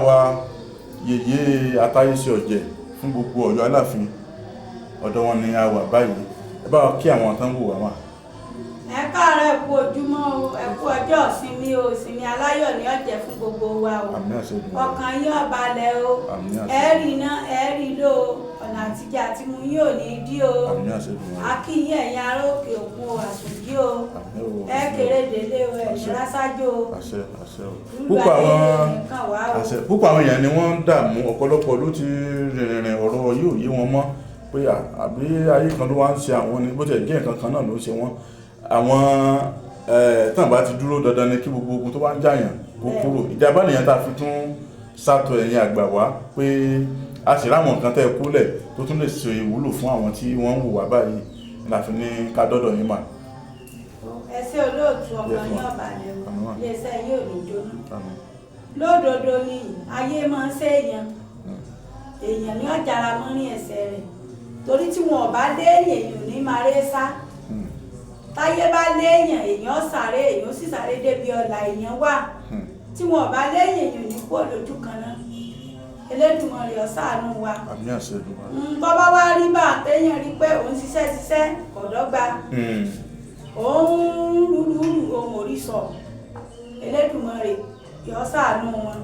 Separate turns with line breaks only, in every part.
Wa yèyé Atáyéṣe Ọ̀jẹ̀ fún gbogbo Ọ̀yọ́ Aláàfin, ọ̀dọ̀ wọn ni a wà báyìí. Ẹ bá wa kí àwọn tó ń wò wá wà.
Ẹ káàárọ̀, ẹ kú ojúmọ́ o, ẹ kú ọjọ́ ìsinmi o. Ìsinmi aláyọ̀ ni ó jẹ́ fún gbogbo wa o.
Àmín, àṣẹ Èdùmàrè.
Ọkàn yín ó balẹ̀ o.
Àmín, àṣẹ.
Ẹ rí iná, ẹ rí lò o. Ọ̀nà àtijẹ àti mu yín ò ní dí o.
Àmín, àṣẹ Èdùmàrè.
A kí yín, ẹ̀yin ará òkè òkun o, àtúnjí o.
Àmín o.
Ẹ kéré délé o, ẹ ní
Àṣẹ.
rásájò o.
Àṣẹ, àṣẹ o.
Lúlù
Púpọ̀
ayé
àwọn
nìkan wá o.
Àṣẹ. Púpọ̀ àwọn èèyàn ni wọ́n ń dààmú, ọ̀pọ̀lọpọ̀ ló ti rìnrìn, ọ̀rọ̀ yóò yé wọn mọ́ pé àbí ayé kan ló wá ń ṣe àwọn ni, bó tiẹ̀ jẹ́ nǹkan kan náà ló ń ṣe wọ́n. Àwọn tàn bá ti dúró dandan ni kí gbogbo ogun tó bá ń jàyàn kó kúrò. Ìjàmbá nìyẹn tá a fi tún sátọ ẹ̀yìn àgbà wá pé a sì ráwọn nǹkan tẹ́ ẹ kúlẹ̀ tó tún lè ṣe ìwúlò fún àwọn tí wọ́n ń wò wá báyìí la fi ní ká dọ́dọ̀ yín mà.
Ẹ ṣé olóòtú, ọkàn
Yes,
yín
ma'am.
ó balẹ̀ o.
Àmín, ma'am.
Iléeṣẹ́ yín ò ní jóná.
Àmín.
Lódodo ni ayé máa ń ṣèèyàn, èèyàn ní ọ̀jára mọ́rin ẹsẹ̀ rẹ̀, torí tí wọn ò bá léèyàn, èèyàn ò ní máa ré sá. Táyé bá léèyàn, èèyàn sáré, èèyàn sì sáré débi ọ̀la èèyàn wà. Tí wọn ò bá léèyàn, èèyàn ò ní kúrò lójú kan náà. Elédùmarè ó ṣàánú wa.
Àmín, àṣẹ Èdùmàrè.
Tó bá wá rí bá téèyàn rí pé òun ṣiṣẹ́ ṣiṣẹ́ kò dọ́gba, òun rúrúrú, òun ò rí sọ, Elédùmarè yóò ṣàánú wọn.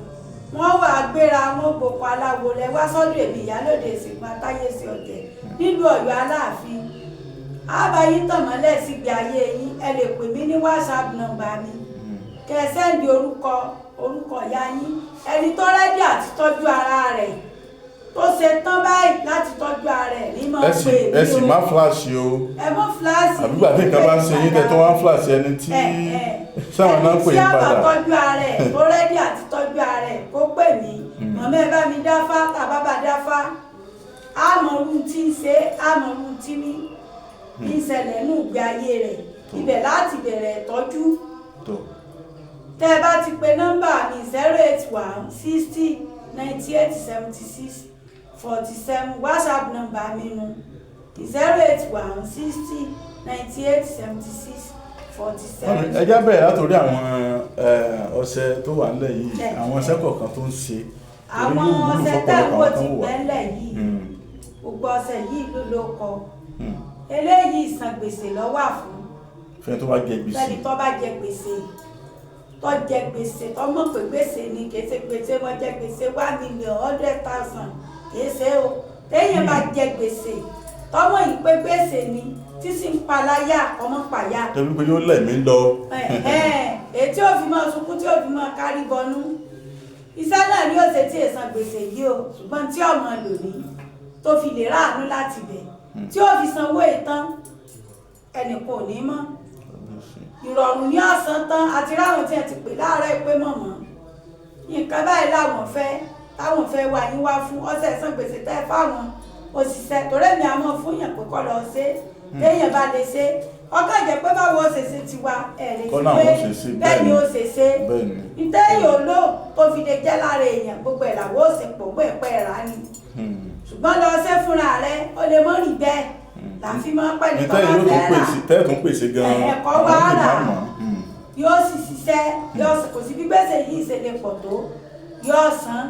Wọ́n wà gbéra wọn gbòkó aláwo lẹ wá sọ́dọ̀ èmi Ìyálóde Ìsìnkú Atáyéṣe Ọ̀jẹ̀ nílùú Ọ̀yọ́ Aláàfin. Àbáyín tàn mọ́lẹ̀ sígbé ayé yín. Ẹ lè pè mí ní WhatsApp number mi, kẹ́ ẹ send orúkọ, orúkọ ìyá yín. Ẹni tó ready àti tọ́jú ara rẹ̀, tó ṣe tán báyìí láti tọ́jú ara rẹ̀ ní mọ̀
Ẹ sì
pé
ẹ sì
mí o.
má flash o.
Ẹ mọ́ flash.
Àbí gbà tí nǹkan bá ń ṣe yín tẹ tó wá ń flash ẹni tí sáwọn náà ń pè
Ẹni tí
yín
a bá
padà.
tọ́jú ara ẹ̀, tó ready àti tọ́jú ara ẹ̀, kó pè mí. Màmá, ẹ bá mi dáfá, tàbá bá dáfá, àmọ́ ohun tí ń ṣe, àmọ́ ohun tí ní ń ṣẹlẹ̀ nù ìgbé ayé rẹ̀, ibẹ̀ láti bẹ̀rẹ̀ ìtọ́jú.
Tó.
Tẹ́ ẹ bá ti pe nọ́mbà mi, 08160987647, WhatsApp nọ́mbà mi nu, 08160987647.
Ẹ já bẹ̀rẹ̀ látòrí àwọn ọṣẹ tó wà nílẹ̀ yìí, àwọn ọṣẹ kọ̀ọ̀kan tó ń ṣe torí
Àwọn
yóò wúlò
ọṣẹ tẹ́ ń
fọ́pọ̀lọpọ̀
wò
àwọn tó
ti
ń wò wá.
pẹ́ńlẹ̀ yìí, gbogbo ọṣẹ yìí ló ló kọ. Eléyìí, ìsan gbèsè ló wà fún.
Fẹ́ni tó bá jẹ gbèsè.
Fẹ́ni tó bá jẹ gbèsè, tó jẹ gbèsè, tó mọ̀ pé gbèsè ni, kìí ṣe gbèsè wọ́n jẹ gbèsè 1,100,000, kìí ṣe o. Téèyàn bá jẹ gbèsè, tó mọ̀ yìí pé gbèsè ni, tí sì ń paláyà, ọmọ pàyà.
Torí pé yóò lẹ̀mí lọ.
Èyí tí ó fi máa sunkún, tí ó fi máa kárí bọnú, iṣẹ́ náà ni ó ṣe tí èsàn gbèsè yìí o. Ṣùgbọ́n tí ọmọ lò ní tó fi lè ráàánú láti bẹ̀, tí ó fi sanwó ìtàn, ẹnìkan ò ní mọ̀. Ìrọ̀rùn ní ọ̀sán tán àti ráwọn tí ẹ ti pè láàárọ̀ pé mọ̀mọ́, nǹkan báyìí làwọn fẹ́, táwọn fẹ́ wá yín wá fún ọ̀sẹ̀ san gbèsè tẹ́ fáwọn òṣìṣẹ́, torí èmi àwọn fún yàn pé kọ́ lọ ṣe. Téèyàn bá lè ṣe, ọkàn jẹ́ pé báwo ṣe ṣe tiwa ẹ̀ lè
Kọ́
fi
náà
pé
wọ́n ṣe ṣe.
Bẹ́ẹ̀ ni ó ṣe ṣe.
Bẹ́ẹ̀ ni.
Ntẹ́yìn olóò tó fi lè jẹ́ lára èèyàn, gbogbo ẹ̀ làwọn ò ṣe pò pé ẹ̀pẹ́ rà ni. Ṣùgbọ́n lọ ṣe fúnra rẹ, ó lè mọ́ rí bẹ́ẹ̀ làfi máa pẹ́ ní
ní
tó bá
tẹ́yìn yóò tún
fẹ́ rà.
pèsè, tẹ́ẹ̀ tún pèsè gan-an,
Ẹ̀kọ́
àwọn
wá
lè má
rà.
mọ̀.
Yóò sì ṣiṣẹ́, yóò sì kò sí bí gbèsè yìí ṣe lè pọ̀ tó, yóò san.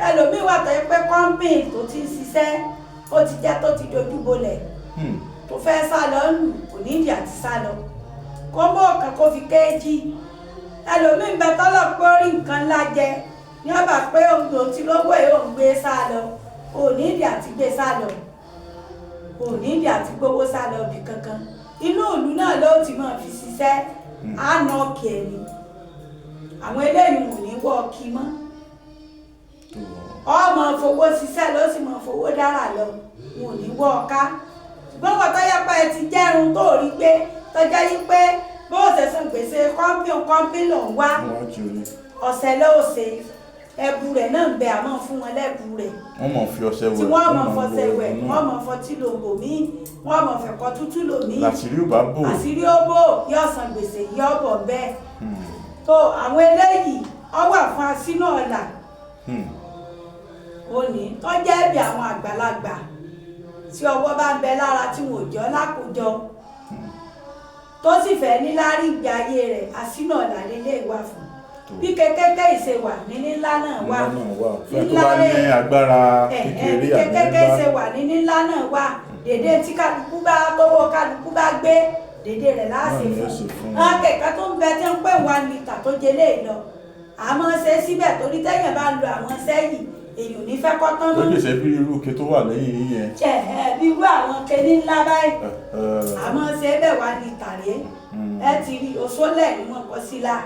Ẹlòmíín wà tó yẹ pé company tó ti ń ṣiṣẹ́, ó ti jẹ́ tó ti dojú bolẹ̀, tó fẹ́ sá lọ lù, kò ní ìdí àti sá lọ, kó mọ́ ọ̀kan kó fi kéèjì. Ẹlòmíín bẹ tọ́lọ̀ pé ó rí nǹkan ńlá jẹ ní ọba pé òun lòún ti lówó ẹ̀, òun gbé sá lọ. Ò ní ìdí àti gbé sá lọ, ò ní ìdí àti gbowó sá lọ ibì kankan. Inú ìlú náà ló ti máa fi ṣiṣẹ́, á nà ọkì ẹ̀ ni. Àwọn eléyìí ò ní wọ́ ọkì mọ́.
Tó.
Ọmọ fowó ṣiṣẹ́ ló sì mọ fowó dára lọ, wọn ò ní wọ́ ọ̀ká. Ṣùgbọ́n wọ́n tọ́jà pé ẹ ti jẹ́run tó rí pé tọ́jà yí pé bó ṣe san gbèsè kọ́ńpìn kọ́ńpìn ló ń wá.
Wọ́n á kiri.
Ọ̀sẹ̀ ló ṣe ẹbu rẹ̀ náà ń bẹ, àmọ́ fún wọn lẹ́bu rẹ̀.
Wọ́n mọ̀ fi ọṣẹ
Tí
wẹ̀.
wọ́n mọ̀ fọṣẹ wẹ̀,
ẹbu náà.
Wọ́n mọ̀ fọtí lòbò míì, wọ́n mọ̀ fẹ̀kọ́ tútù lòmíì.
Làṣírí ò bá bò.
Àṣírí ó bò, yóò san gbèsè, yóò bọ̀ bẹ́ẹ̀. Tó àwọn eléyìí ọ wà fún asínú ọ̀la òní tó jẹ́ ẹ̀bì àwọn àgbàlagbà tí ọwọ́ bá ń bẹ lára tí wọn ò jọ lákòjọ, tó sì fẹ́ níláárí ìgbé ayé rẹ̀, àsínà ọ̀la lélẹ̀ wà fún. Bí kékeré ìṣe wà níní ńlá náà wà.
Ńlá náà wà fún ẹ tó bá ní agbára kékeré
bí
àbí
kékeré
ńlá.
ṣe wà níní ńlá náà wà. Dèdè tí kálukú bá tówó kálukú bá gbé dèdè rẹ̀ láàṣẹ
Náà ni ó ṣe
fún
fún
un. Àwọn kẹ̀kẹ́ tó ń bẹ tí ń pè 1 litre tó jẹ lé lọ, àmọ́ ṣe síbẹ̀ torí tẹ́yìn bá lo àwọn sẹ́yìn èyàn ò ní fẹ́ kọ́ tán mọ́.
Lókè ṣe bí irú ike tó wà lẹ́yìn yín yẹn.
Ẹ ẹ bí irú àwọn kẹní ńlá báyìí, àmọ́ ṣe bẹ́ẹ̀ 1 litre rèé. Ẹ ti rí oṣólẹ̀ ni wọ́n kọ sí la.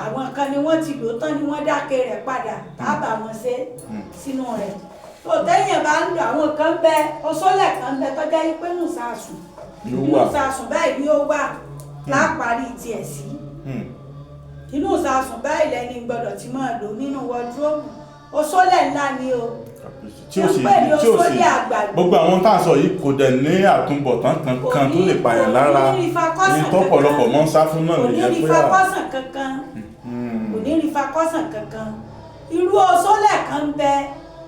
Àwọn kan ni wọ́n ti lò tán ni wọ́n dáke rẹ̀ padà tábà wọn ṣe sínú rẹ̀. Tó tẹ́yìn bá ń lo àwọn kan bẹ, oṣólẹ̀ kan bẹ tọ́jà yí pé nù sàásùn
Yóò
inú
wà.
sàásùn báyìí ni ó wà láparí tiẹ̀ sí. Inú sàásùn báyìí lẹ́ni gbọ́dọ̀ ti máa lò nínú wọdúróòmù. Oṣólẹ̀ ńlá ni o.
Tí ó sì
Ẹ ń pè ní
tí ó sì
oṣólẹ̀ àgbàdo.
Gbogbo àwọn tá à ń sọ yìí kò dẹ̀ ní àtúbọ̀tán kankan tó lè pààyàn lára.
Kò ní rí
Ní tọ́pọ̀lọpọ̀ mọ́ ń sá fún náà
kò ní
nìyẹn
rí
pé
fakọ́sàn kankan, kò ní rí fakọ́sàn kankan. Irú oṣólẹ̀ kan ń bẹ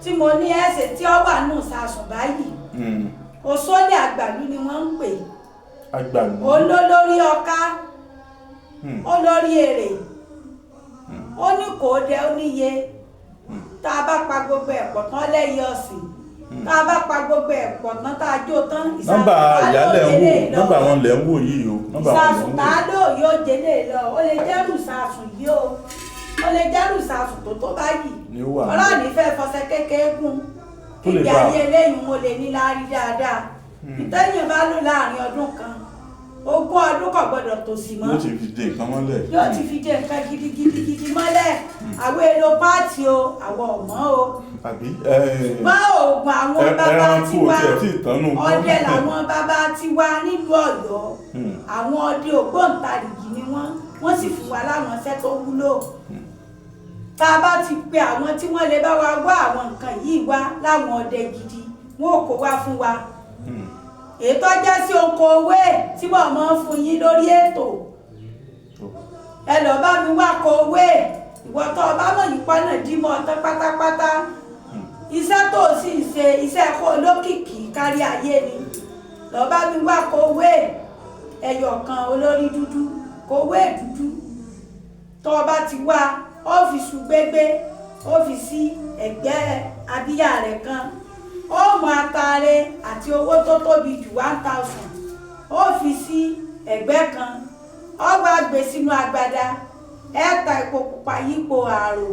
tí mo ní ẹsẹ̀ tí ó wà nù sàásùn báyìí. Oṣólẹ̀ àgbàlú ni wọ́n ń pè.
Àgbàlú.
Ó ló lórí ọká, ó lórí èrè, ó ní kò dẹ, ó níye. Tá a bá pa gbogbo ẹ̀pọ̀ tán lẹ́yìn ọ̀sìn, tá a bá pa gbogbo ẹ̀pọ̀ tán, tá a jó tán,
Nọ́mbà
ìsàsùn tá a lò
ìyálẹ̀ ń wò
jẹ́lé lọ.
Nọ́mbà wọn lẹ̀ ń wò yìí o, nọ́mbà wọn lẹ̀
Ìsàsùn
ń
tá
wò.
a lò yóò jẹ́lé lọ. Ó lè jẹ́rù ìsàsùn yìí o, ó lè jẹ́rù ìsàsùn tó tó báyìí.
Ni ó wà.
Ọlọ́ọ̀ni fẹ́ fọṣẹ kékeré gún.
Tó lè
Ìgbé
bá a.
ayé eléyìí mo lè ní láárí dáadáa. Ìtẹ́yìn bá lò láàrin ọdún kan, 20 ọdún kò gbọdọ̀ tòṣì mọ́.
Yóò ti fi de nǹkan mọ́lẹ̀.
Yóò ti fi dé nǹkan gidigidigidi mọ́lẹ̀. Àwọn èlò páàtì o, àwọn ọ̀mọ́ o.
Àbí
Ṣùgbọ́n oògùn àwọn bàbá
ẹranko
tiwa,
tiẹ̀ tí ì tán nù.
Ọdẹ làwọn bàbá tiwa nílùú Ọ̀yọ́. Àwọn ọdẹ ògbóǹtarìgì ni wọ́n, wọ́n sì fún wa láwọn iṣẹ́ tó wúlò. Tá a bá ti pe àwọn tí wọ́n lè bá wa wá àwọn nǹkan yìí wá láwọn ọdẹ gidi, wọn ò kó wá fún wa. Èyí tó jẹ́ sí oko owó tí wọ́n máa ń fún yín lórí ètò, ẹ lọ bá mi wá kó owó. Ìwọ tó o bá mọ̀ yìí pọ́nà dímọ̀ tán pátápátá, iṣẹ́ tó o sì ń ṣe iṣẹ́ kó olókìkí kárí ayé ni, lọ bá mi wá kó owó ẹyọ kan olórí dúdú, kó owó dúdú. Tó o bá ti wá, ó fi sùn gbégbé, ó fi sí ẹ̀gbẹ́ abíyá rẹ̀ kan, ó mú atare àti owó tó tóbi jù 1000, ó fi sí ẹ̀gbẹ́ kan, ó wá gbé sínú agbada. Ẹ ta epo pupa yípo ààrò,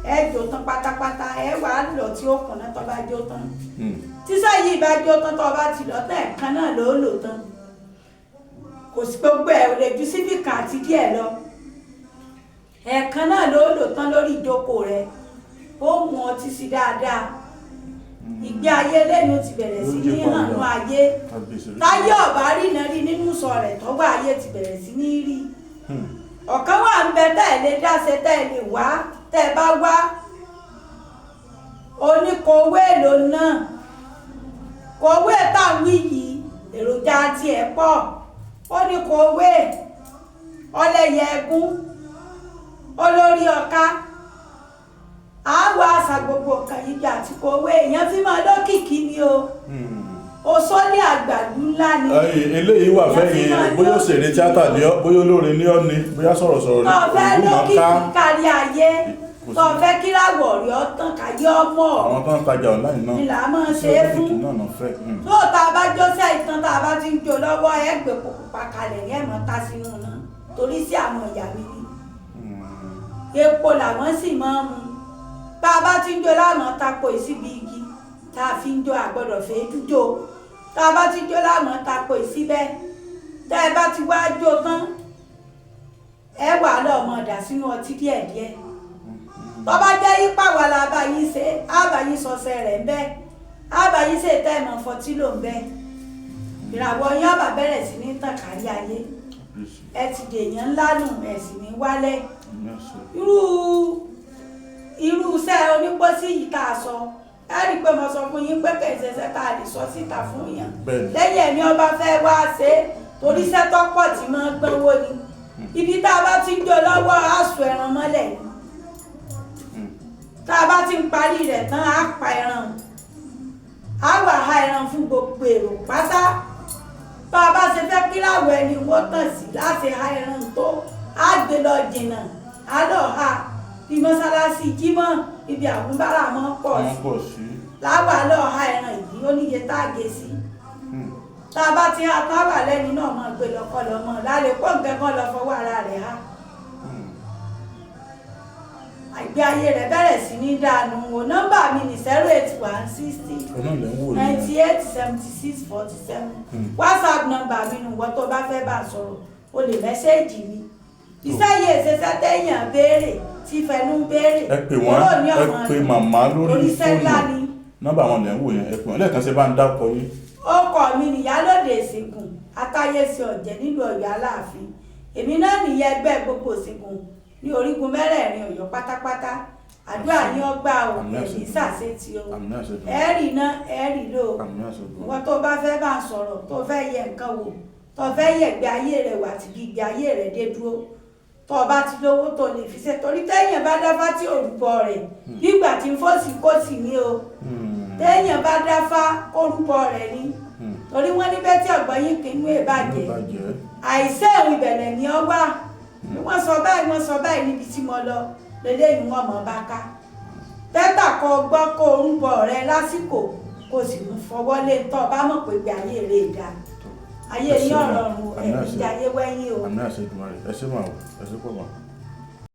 ẹ jó tán pátápátá, ẹ wà á lọ tí ó kùnà. Tó bá jó tán, tíṣà yìí bá jó tán, tó bá ti lọ tán, ẹ̀kan náà ló lò tán. Kò sí gbogbo ẹ̀ ò lè ju síbì kan àti díẹ̀ lọ. Ẹ̀ẹ̀kan náà ló lò tán lórí ìjókòó rẹ̀. Ó mú ọtí sí dáadáa, ìgbé ayé lẹ́nu ti bẹ̀rẹ̀ sí ní hàn nú ayé. Táyé ọ̀bá rìnà rí nínú sọ rẹ̀ tọ́gbà ayé ti bẹ̀rẹ̀ sí ní rí. Ọ̀kan wà ń bẹ tẹ́ ẹ̀ lè dáṣe, tẹ́ ẹ̀ lè wá, tẹ́ ẹ bá wá oníkòwé èlò náà, kòwé táwọn yìí èròjà tiẹ̀ pọ̀. Ó ní kòwé ọlẹ́yẹ ẹgún olórí ọ̀ka àwọ̀ àṣà gbogbo nǹkan yìí jà àti kòwé èèyàn fi máa lókìkí ni o. Oṣó ní àgbàlú ńlá ni.
Eléyìí wà fẹ́yìn, bóyá òṣèré tíátà ni ọ́, bóyá olórin ni ọ́ ni, bóyá sọ̀rọ̀sọ̀rọ̀ ni,
tó fẹ́
ògùn máa
lókìkí
ká
kárí ayé,
Kò sí.
tó fẹ́ kíráwọ̀ rí ọ tán káyé ọmọ
Àwọn tó ń tajà online náà
ni là á máa ṣe é fún.
Olókìkí náà náà fẹ́.
Tó tá a bá jó sí ìtàn, tá a bá ti ń jó lọ́wọ́, ẹ gbé pupa kalẹ̀ ní ẹ̀mọ́ ta sínú náà torí sí àwọn ìyá mi ni. Epo làwọn sì máa ń mu. Bá a bá ti ń jó láàmú tapo ìsíbi igi tá a fi ń jó, àgbọ́dọ̀ fẹ́ dújó. Tá a bá ti ń jó láàmú tapo ìsíbẹ̀. Tá ẹ bá ti wá jó tán, ẹ wà lọ́ọ́ mọ̀ dà sínú ọtí díẹ̀díẹ̀. Tó bá jẹ́ yípa wà la bá yín ṣe, á bá yín sọsẹ rẹ̀ ń bẹ́, á bá yín ṣe tẹ́ ẹ̀ mọ̀ fọtí ló ń bẹ́. Ìràwọ̀ yín ọ̀bà bẹ̀rẹ̀ sí ní tàn kárí ayé. Ẹ ti dèèyàn ńlá nù, ẹ̀ sì ní wálẹ̀. Irú iṣẹ́ onípọ́sí yìí tá a sọ, ẹ rí i pé mo sọ fún yín pé kẹ̀sẹ̀sẹ̀ tá a lè sọ síta fún yàn lẹ́yìn ẹ̀mí ọba fẹ́ wá ṣe é, torí iṣẹ́ tó pọ̀ tí máa ń gbọ́nwó ni. Ibi tá a bá ti ń jó lọ́wọ́, á sọ ẹran mọ́lẹ̀ ni. Tá a bá ti ń parí rẹ̀ tán, á pa ẹran, á wà ha ẹran fún gbogbo èrò pátá. Bá a bá ṣe fẹ́ kíláwọ̀ ẹni wọ́n tàn sí láti ha ẹran tó. Á gbé lọ jìnnà, á lọ ha bí mọ́sálásí jímọ̀, ibi àwọn bára mọ́ pọ̀
Wọ́n
sí
pọ̀ sí.
Láwa lọ ha ẹran yìí, ó níye tá a gé sí. Tá a bá ti ha táwà lẹ́ni náà mọ̀ gbé lọ́kọ́ lọ mọ̀ lálẹ́ pọ̀ nǹkan kan lọ fọwọ́ ara rẹ̀ ha. Ìgbé ayé rẹ̀ bẹ̀rẹ̀ sí ní dànù o. Nọ́mbà mi ní 081 60
Ọ̀nà lẹ́ ń wò yẹn.
98 76 47. WhatsApp nọ́mbà mi nù. Wọ́n tó bá fẹ́ bá sọ̀rọ̀, o lè message mi. Iṣẹ́ yìí èsèṣẹ́ téèyàn béèrè tí fẹnu ń béèrè.
Ẹ pè wọ́n,
Kúrò ní
ẹ
ọ̀nà
pè màmá lórí
oríṣẹ́ ńlá
fóònù.
ni.
Nọ́mbà wọn lẹ́ ń wò yẹn, ẹ pè wọ́n lẹ́ẹ̀kan sí, bá ń dákọ yín.
Ọkọ mi nìyálòdè ìsìnkùn atáyéṣe ọ̀jẹ̀ nílùú Ọ̀yọ́ Aláàfin. Èmi náà nìyẹn ẹgbẹ́ gbogbo ìsìnkùn ní orígun mẹ́rẹ̀ẹ̀rin Ọ̀yọ́ pátápátá. Àdúrà yín ọgbà o.
Àmín àṣẹ.
Ẹ̀mí sàṣetì o.
Àmín àṣẹ dùn.
Ẹ̀ẹ́rì náà ẹ̀ẹ́rì lò ó.
Àmín àṣẹ dùn.
Ìwọ tó bá fẹ́ bá ń sọ̀rọ̀, tó fẹ́ yẹ nǹkan wò, tó fẹ́ yẹ ìgbé ayé rẹ̀ wà àti bí ìgbé ayé rẹ̀ dé dúró, tó o bá ti lówó tó lè fi ṣe, torí téèyàn bá dáfá tí òrùbọ rẹ̀ bí ìgbà tí ń fòsì kòsì ní o. Téèyàn bá dáfá kórúbọ rẹ̀ ní, torí wọ́n ní bẹ́ẹ̀ tí ọ̀gbọ́n yín kì í nú ìbàjẹ́.
Bàjẹ́.
Àìsẹ́ ìrìn ìbẹ̀lẹ̀ ni ọ wà. Wọ́n sọ báyìí, wọ́n sọ báyìí níbi tí mo lọ lélẹ́yìn, wọn mọ̀ bá ká tẹ́tà kọ gbọ́ kó orúbọ rẹ lásìkò, kó sì mú fọwọ́ lé tọ́ ọ bá mọ̀ pé gbé ayé rẹ̀ dá ayé
Ẹ
yín
ṣé mà.
ọ̀rọ̀ ọ̀run
Àmín
ẹ̀mí
àṣẹ.
ayé wẹ́yìn o.
Àmín àṣẹ dùn. Ẹ ṣé mà o, ẹ ṣé pọ̀ mà.